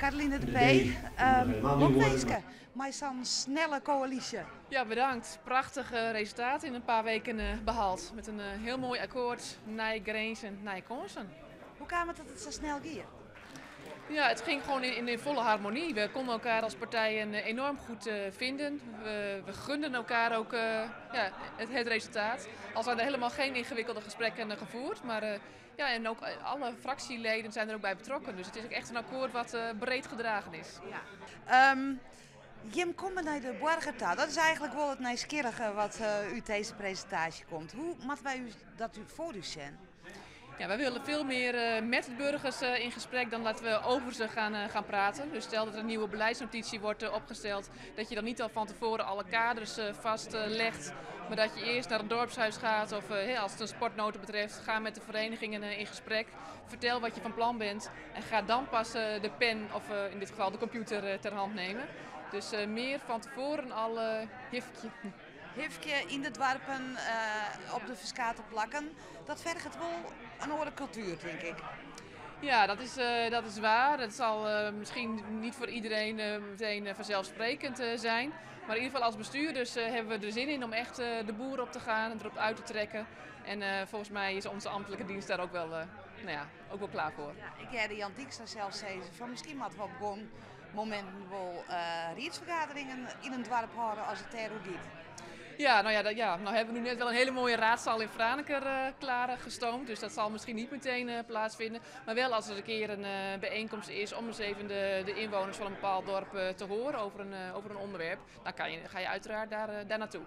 Caroline de Pee, lokwinske mei sa'n snelle koälysje. Ja, bedankt. Prachtig resultaat in een paar weken behaald. Met een heel mooi akkoord, Nij Grins en Nije Kânsen. Hoe kaam it dat it sa snel gie? Ja, het ging gewoon in volle harmonie. We konden elkaar als partijen enorm goed vinden. We gunden elkaar ook, ja, het resultaat. Al zijn er helemaal geen ingewikkelde gesprekken gevoerd. Maar ja, en ook alle fractieleden zijn er ook bij betrokken. Dus het is ook echt een akkoord wat breed gedragen is. Ja. Jim komme nei de boarger ta. Dat is eigenlik wol it nijsgjirrige wat út dizze presintaasje komt. Hoe moatte wy ús dat foar ús sjen? Ja, wij willen veel meer met de burgers in gesprek dan dat we over ze gaan praten. Dus stel dat er een nieuwe beleidsnotitie wordt opgesteld, dat je dan niet al van tevoren alle kaders vastlegt, maar dat je eerst naar een dorpshuis gaat of, als het een sportnota betreft, ga met de verenigingen in gesprek. Vertel wat je van plan bent en ga dan pas de pen of in dit geval de computer ter hand nemen. Dus meer van tevoren al hifkje. Hifkje yn de doarpen, op de ferskate plakken. Dat ferget wol in oare kultuer, tink ik. Ja, dat is waar. Het zal misschien niet voor iedereen meteen vanzelfsprekend zijn. Maar in ieder geval als bestuurders hebben we er zin in om echt de boer op te gaan en erop uit te trekken. En volgens mij is onze ambtelijke dienst daar ook wel, nou ja, ook wel klaar voor. Ja, ik hearde Jan Dijkstra sels sizzen fan miskien moatte we op guon mominten wol riedsfergaderingen yn in doarp hâlde as it dêroer giet. Ja, nou ja, dat, ja, nou hebben we nu net wel een hele mooie raadzaal in Franeker klaar gestoomd. Dus dat zal misschien niet meteen plaatsvinden. Maar wel als er een keer een bijeenkomst is om eens even de inwoners van een bepaald dorp te horen over een onderwerp. Dan ga je uiteraard daar naartoe.